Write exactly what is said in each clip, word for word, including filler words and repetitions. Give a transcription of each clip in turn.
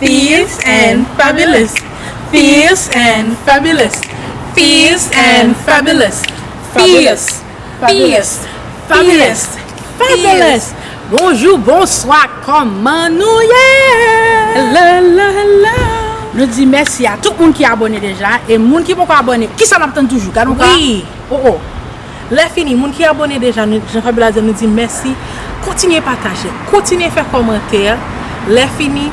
Fierce and fabulous. Fierce and fabulous. Fierce and fabulous. Fierce. Fabulous. Fabulous. Fabulous. Bonjou, bonswa, kòman nou ye? La, la, la. Nou di mèsi a tout moun ki abòne deja, e moun ki poko abòne, kisa n ap tann toujou? Gad yon ka. Wi. Oh, oh. Lè fini, moun ki abòne deja, nou, jan Fabiola di, nou di mèsi. Kontinye pataje, kontinye fè kòmantè. Lè fini,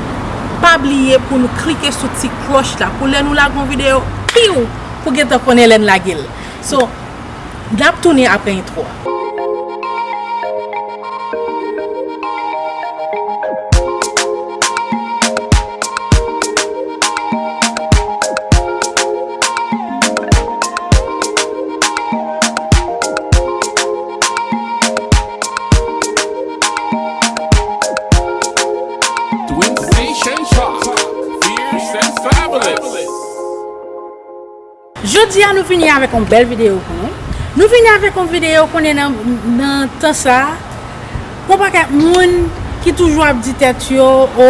pa bliye pou nou klike sou ti klòch la, pou lè nou lage yon videyo, piw, pou gentan konnen lè n lage l. So, n ap tounen apre entwo a. Twins Nation Talk, fierce and fabulous. Jodi a, nou vini avèk yon bèl videyo pou nou. Nou vini avèk yon videyo, konnen nan, nan tan sa a, gon pakèt moun ki toujou ap di tèt yo, o,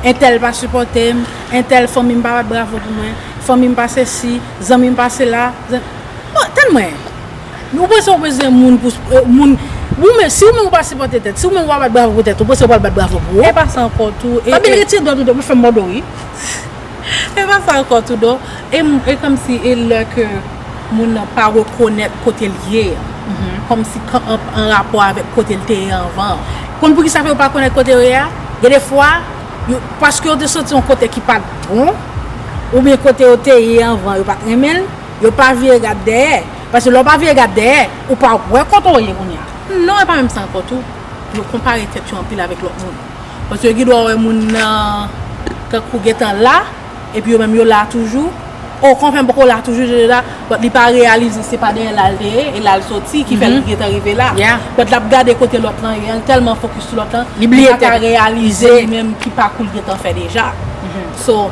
entèl pa sipòte m, entèl, fanmi m pa bat bravo pou mwen, fanmi m pa sesi, zanmi m pa sela. Zan-, bon, tann mwen. Ou panse ou bezwen moun pou, eh, moun, ou menm, si ou menm ou pa sipòte tèt, si ou menm ou pa bat bravo pou tèt, ou panse ou pral bat bravo pou ou? E pa sa ankò tou. E, Fabien, e retire dwèt ou de, ou fè m mòde w, wi. E pa sa ankò tou, non. E, m- e kòmsi, e lè ke moun nan pa rekonèt kote l ye a. Kòmsi kan- an, an rapò avèk kote l te ye anvan. Konn poukisa fè yo pa konèt kote yo ye a? Gen de fwa, yo, paske yo te soti yon kote ki pa t bon, oubyen kote yo te ye anvan, yo pa t renmen l, yo pa vire gad dèyè. Paske lè w pa vire gad dèyè, ou pa wè kote w ye kounye a. Non, e pa menm sa ankò tou. Yo konpare tèt yo anpil avèk lòt moun. Paske gen dwa wè moun nan tankou gentan la, epi yo menm yo la toujou. O konfèm poko la toujou, je la, but li pa reyalize se pa dèyè la l te ye, e la l soti, ki fè l gentan rive la. Yeah. But l ap gade kote lòt lan ye, l tèlman fokis sou lòt lan, li bliye li pa ka tèt. Reyalize li menm ki pakou l gentan fè deja. So,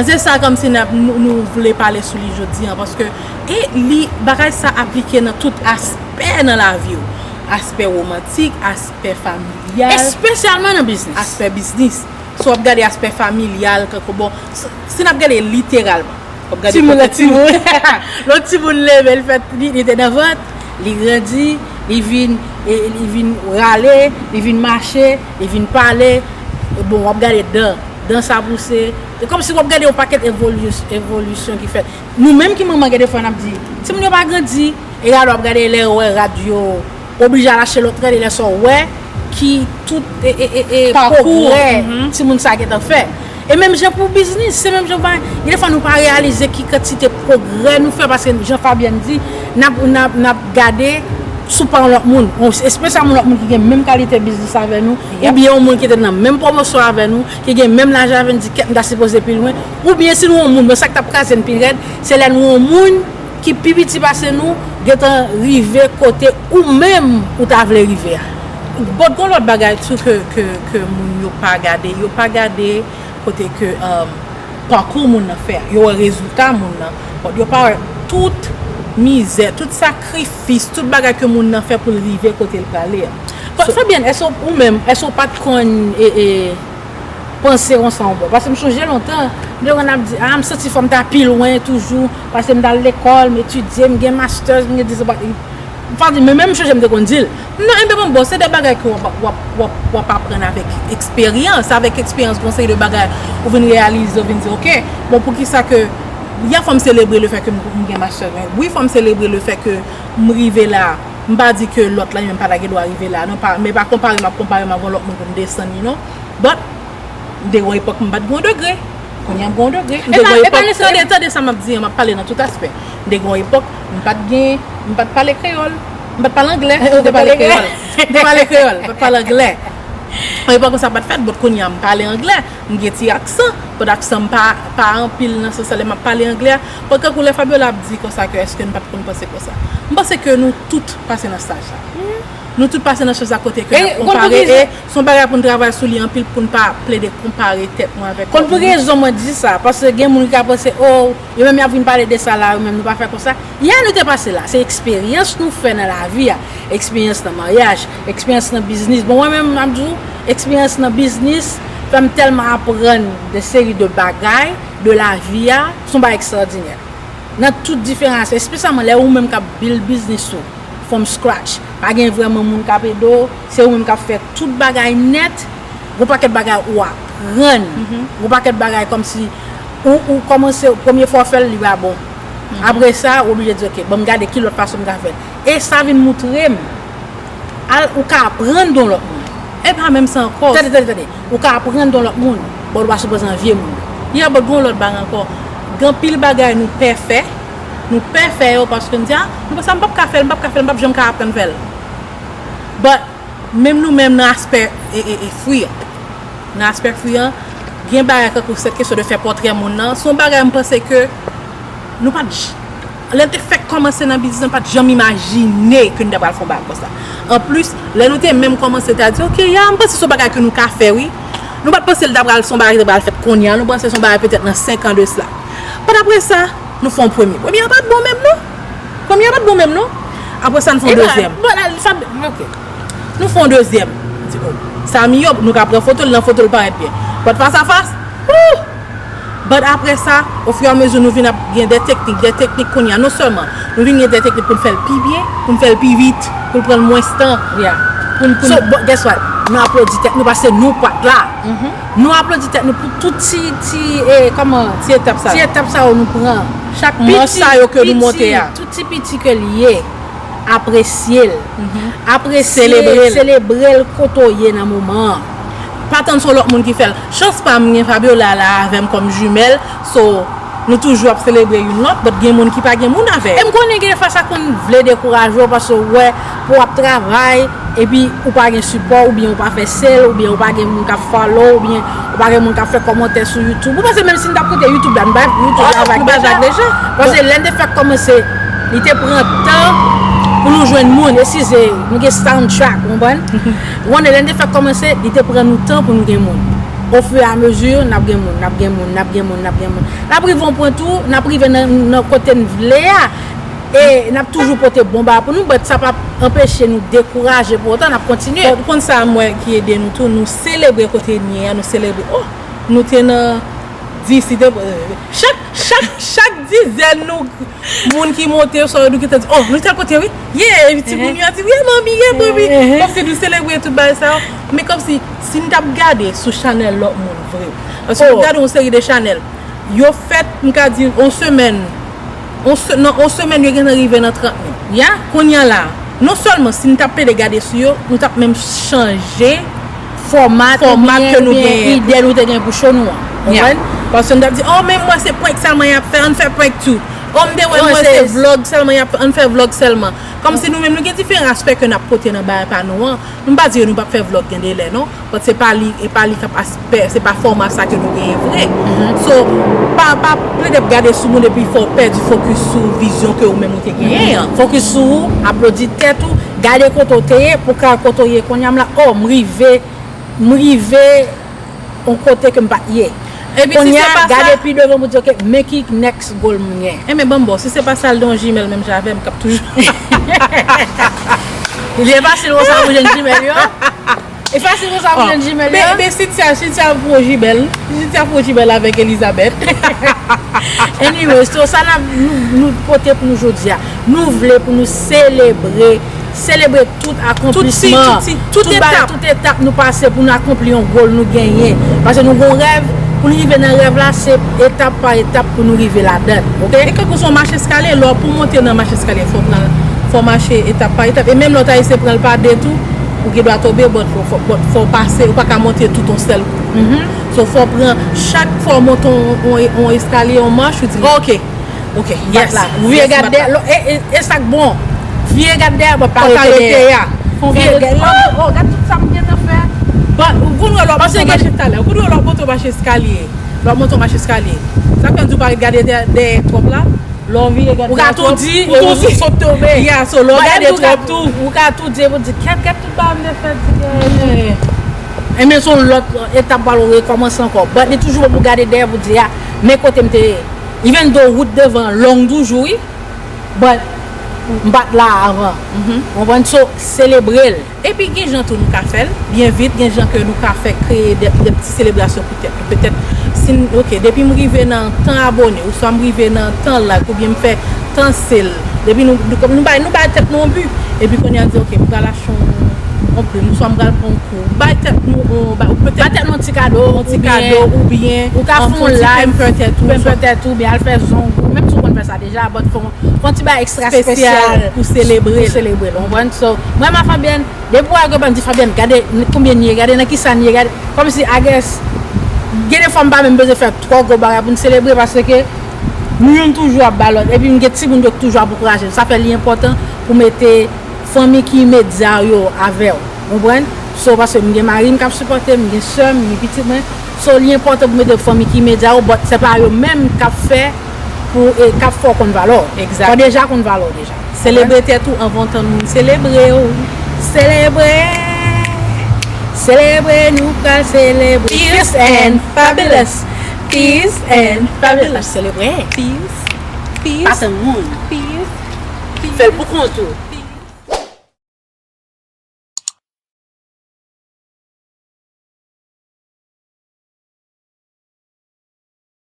se sa kòmsi n ap, nou, nou vle pale sou li jodi a, paske, e li, bagay sa aplike nan tout aspè nan lavi w. Aspè womantik, aspè familyal. Espesyalman nan biznis. Aspè biznis. Si w ap gade aspè familyal, kankou bon, s- si n ap gade literalman, w ap gade timoun kote ak timoun. Lòt timoun leve, li fèt, li, li te nan vant, li grandi, li vin, e, li vin rale, li vin mache, li vin pale. E bon, w ap gade dan, dan sa pouse. E kòmsi w ap gade yon pakèt evoli- evolisyon ki fèt. Nou menm ki manman, gen de fwa n ap di, timoun yo pa grandi, e gade w ap gade lè yo wè rad yo, oblije al achte lòt rad, e lè sa w wè ki tout e, e, e, e, pwogrè timoun sa gentan fè. E menm jan pou biznis, se menm jan pa, gen de fwa nou pa reyalize ki kantite pwogrè nou fè, paske jan Fabienne di, n ap, n ap, n ap gade sou pa yon lòt moun, espesyalman yon lòt moun ki gen menm kalite biznis avè nou, oubyen yon moun ki te nan menm pwomosyon avè nou, ki gen menm laj avè n, di kèt m ta sipoze pi lwen, oubyen si nou yon moun, men sa k t ap kraze n pi rèd, se lè nou yon moun ki pi piti pase nou, gentan rive kote ou menm ou ta vle rive a. But gon lòt bagay tou ke, ke, ke moun yo pa gade, yo pa gade kote ke, um, pakou moun nan fè a. Yo wè rezilta moun nan, but yo pa wè tout mizè, tout sakrifis, tout bagay ke moun nan fè pou l rive kote l prale a. But Fabienne, èske w, ou menm, èske w pa t konn, e, e, panse konsa yon bò? Paske m sonje lontan, m te konn ap di, a, m santi fò m ta pi lwen toujou, paske m t al lekòl, m etidye, m gen masters, m gen dis, m pa di, men menm m sonje m te konn di l. Non, enben bon, bon, se de bagay ke w ap, w ap, w ap, w ap aprann avèk eksperyans. Avèk eksperyans, gon seri de bagay, ou vin reyalize, ou vin di, oke, bon, poukisa ke, ya, fò m selebre le fè ke m, m gen masters mwen. Wi, fò m selebre le fè ke m rive la. M pa di ke lòt la, li menm pa ta gen dwa rive la. Non, pa, men pa konpare m ap konpare m avè yon lòt moun pou m desann li, non. But, m te gen yon epòk m pa t gen yon degre. Kounye a m gen yon degre. M te gen yon epòk, tande, tande sa m ap di an, m ap pale nan tout aspè. M te gen yon epòk, m pa t gen, m pa t pale kreyòl. M pa t pale anglè, m te pale kreyòl. M te pale kreyòl, m pa t pale anglè. Yon epòk konsa pa t fèt, but kounye a m pale anglè. M gen ti aksan, but aksan m pa, pa anpil nan sans sa lè m ap pale anglè a. But kankou lè Fabiola ap di konsa ke èske n pa t konn panse konsa. M panse ke nou tout pase nan staj la. Nou tout pase nan staj la kote ke n ap konpare, e se yon bagay pou n travay sou li anpil pou n pa plede konpare tèt nou avèk lòt moun. Konn pou rezon mwen di sa, paske gen moun ki ka panse, o, yo menm y ap vin pale de sa la, yo menm nou pa fè konsa. Ya, nou te pase la. Se eksperyans nou fè nan lavi a. Eksperyans nan maryaj, eksperyans nan biznis. Bon, mwen menm, m ap di w, eksperyans nan biznis, Fè m tèlman aprann de seri de bagay, de lavi a, se yon bagay ekstwòdinè. Nan tout diferan aspè, espesyalman lè ou menm k ap build biznis ou from scratch. Pa gen vrèman moun k ap ede w, se ou menm k ap fè tout bagay nèt. Gon pakèt bagay ou aprann. Gon pakèt bagay kòmsi ou, ou kòmanse, premye fwa w fè l, li pa bon. Apre sa, ou oblije di, "Ok, ban m gade ki lòt fason m ka fè l." E sa vin moutre m, al, ou ka aprann de yon lòt moun. E pa menm sa ankò. Tande, tande, tande. Ou ka aprann de yon lòt moun, but ou pa sipoze anvye moun nan. Ya, but gon lòt bagay ankò. Gen anpil bagay nou pè fè, nou pè fè yo paske n di, "A, m konsa m p ap ka fè l, m p ap ka fè l, m p ap janm ka aprann fè l." But, menm nou menm nan aspè e, e, e fwi an. Nan aspè fwi an, gen bagay tankou sèt kesyon de fè pòtrè moun nan. Se yon bagay m panse ke nou pa t j-, lè n te fèk kòmanse nan biznis lan, pa t janm imajine ke nou ta pral fè yon bagay konsa. Anplis, lè nou te menm kòmanse, ta di, "Ok, ya, m panse se yon bagay ke nou ka fè, wi." Nou pa t panse l ta pral se yon bagay ki ta pral fèt kounye a, nou panse se yon bagay petèt nan senk an de sila. But apre sa, nou fè yon premye. Premye a pa t bon menm, non. Premye a pa t bon menm, non. Apre sa, nou fè yon dezyèm. Bon, la, sa, ok. Nou fè yon dezyèm. Di, "Oh, sa miyòp, nou ka pran foto l, nan foto l parèt byen." But fas a fas, ouh! But apre sa, ofiramezi nou vin ap gen de teknik, de teknik kounye a. Non sèlman nou vin gen de teknik pou n fè l pi byen, pou n fè l pi vit, pou l pran mwens tan. Yeah. Pou n, pou n So, bon, guess what? Nou aplodi tèt nou paske nou pa t la. Nou aplodi tèt nou pou tout ti, ti, eh, kòman? Ti etap sa. Ti etap sa yo nou pran. Chak mòs sa yo ke nou monte a. Tout ti piti ke l ye, apresye l. Apresye l, selebre l kote w ye nan moman an. Pa tann se yon lòt moun ki fè l. Chans pa m, gen Fabiola la avè m kòm jimèl. So, nou toujou ap selebre youn lòt, but gen moun ki pa gen moun avè yo. E m konnen gen de fwa sa konn vle dekouraje w paske w wè pou w ap travay, epi ou pa gen sipò, oubyen ou pa fè sale, oubyen ou pa gen moun k ap follow, oubyen ou pa gen moun k ap fè kòmantè sou YouTube. Ou panse menm si n t ap kite YouTube la, nou pa, YouTube la va deja? Paske lè n te fèk kòmanse, li te pran tan pou nou jwenn moun. Eskize, nou gen soundtrack, ou konprann? Ou konnen lè n te fèk kòmanse, li te pran nou tan pou nou gen moun. Au fur et à mesure, n ap gen moun, n ap gen moun, n ap gen moun, n ap gen moun. N ap rive yon pwen tou, n ap rive nan, nan kote n vle a. E n ap toujou pote bon bagay pou nou, but sa p ap anpeche nou dekouraje pou otan, n ap kontinye. Bon, ou konn sa m wè ki ede nou tou, nou selebre kote n ye a, nou selebre. Oh, nou te nan dis, li te, chak, chak, chak dizèn nou, moun ki monte, sa yo, nou gentan di, "Oh, nou tèl kote, wi." Yeah, epi timoun yo di, "Wi, manmi, yeah, manmi." Kòmsi nou selebre tout bagay sa yo. Men kòmsi, si n t ap gade sou chanèl lòt moun vre. Paske nou gade yon seri de chanèl, yo fèt, m ka di, yon semèn. Yon se-, nan yon semèn, yo gentan rive nan trant mil. Ya. Kounye a la, non sèlman si n t ap plede gade sou yo, nou t ap menm chanje fòma, fòma ke nou genyen, ide nou te gen pou show nou an. Konprann? Paske n t ap di, "Oh, men m wè se prank sèlman y ap fè, ann fè prank tou. Oh, m te wè, m wè se vlog sèlman y ap fè, ann fè vlog sèlman." Kòmsi nou menm, nou gen diferan aspè ke n ap pote nan bagay pa nou an. M pa di ke nou p ap fè vlog gen de lè, non. But se pa li, e pa li k ap aspè, se pa fòma sa ke nou genyen vre. So, pa, pa plede ap gade sou moun epi fè w pèdi fokis sou vizyon ke ou menm ou te genyen an. Fokis sou ou, aplodi tèt ou, gade kote w te ye, pou ka kote w ye kounye a m la, oh, m rive, m rive yon kote ke m pa t ye. Epi si se pa sa, kounye a, gade pi devan pou di, "Ok, men ki next goal m gen." Enben, ban m ba w, si se pa sa, al nan yon jimèl menm jan avè m k ap toujou. Li fasil konsa pou jwenn jimèl yo. E fasil konsa pou jwenn jimèl yo. Men, men Cynthia, Cynthia pran jimèl. Cynthia pran jimèl avèk Elizabeth. Anyway, so sa n ap, nou, nou pote pou nou jodi a. Nou vle pou nou selebre, selebre tout akonplisman, tout bagay, tout etap nou pase pou nou akonpli yon goal nou genyen. Paske nou gon rèv, pou nou rive nan rèv la, se etap pa etap pou nou rive ladan, ok? E kankou se yon mach eskalye, lè w pou monte nan mach eskalye, fò w pran, fò w mache etap pa etap. E menm lè w ta eseye pran l pa de tou, ou gen dwa tonbe, but fò, fò, but fò w pase, ou pa ka monte tout yon sèl kou. So, fò w pran, chak fwa w monte yon, yon, yon eskalye, yon mach, ou di, "Ok, ok, yes, yes, m ap la." Ou vire gad dèyè, e, e, e sa k bon. Vire gad dèyè, but pa rete dèyè. Vire gad, oh, oh, gad tout sa m gentan fè. But, ou konn wè lè w ap monte yon mach eskalye, ou konn wè lè w ap monte yon mach eskalye, lè w ap monte yon mach eskalye. Sa k fè m di w pa ret gade dèyè, dèyè twòp la? Lè w vire gade dèyè twòp, ou toudi, ou toudi, sot tonbe. Yeah, so lè w gade twòp tou. Ou ka toudi, epi w di, "Kèt, kèt, tout bagay m te fè, di, eh." Enben, se yon lòt etap, pral rekòmanse ankò. But li toujou bon pou gade dèyè, pou di, "Ah, men kote m te ye." Even though wout devan an long toujou, wi. But, M pa t la avan. Ou konprann? So, selebre l. Epi gen jan tou nou ka fè l byen vit, gen jan ke nou ka fè kreye de, de ti selebrasyon pou tèt nou. Petèt, si n, ok, depi m rive nan tan abone, oswa m rive nan tan like, oubyen m fè tan sale, depi nou, nou, nou bay, nou bay tèt nou yon bi, epi kounye a n di, ok, m pral achte yon, yon plim, oswa m pral pran yon kou. Bay tèt nou, yon, bay, ou petèt bay tèt nou yon ti kado, yon ti kado, oubyen ou ka fè yon ti pamper tèt ou, pamper tèt ou, oubyen al fè zong ou, menm si w konn fè sa deja, but fè yon, fè yon ti bagay ekstra espesyal pou selebre l. Pou selebre l, ou konprann? So, mwen, ma Fabienne, depi w wè gwo bag, m di Fabienne, gade n-, konbyen n ye, gade nan kisa n ye, gade. Kòmsi, I guess, gen de fwa m pa menm bezwen fè twò gwo bagay pou n selebre, paske nou youn toujou ap ba lòt, epi m gen timoun yo k toujou ap ankouraje m. Sa fè li enpòtan pou mete fanmi ki imedya w yo avè w. Ou konprann? So, paske m gen mari m k ap sipòte m, m gen sè m, m gen pitit mwen. So, li enpòtan pou mete fanmi ki imedya w, but se pa yo menm k ap fè pou, e, k ap fè w konn valè w. Exactly. Fò deja konn valè w deja. Selebre tèt ou anvan w tann moun selebre w. Selebre! Selebre, nou pral selebre. Fierce and fabulous. Fierce and fabulous. Selebre. Fierce. Fierce. Pa tann moun. Fierce. Fè l pou kont ou.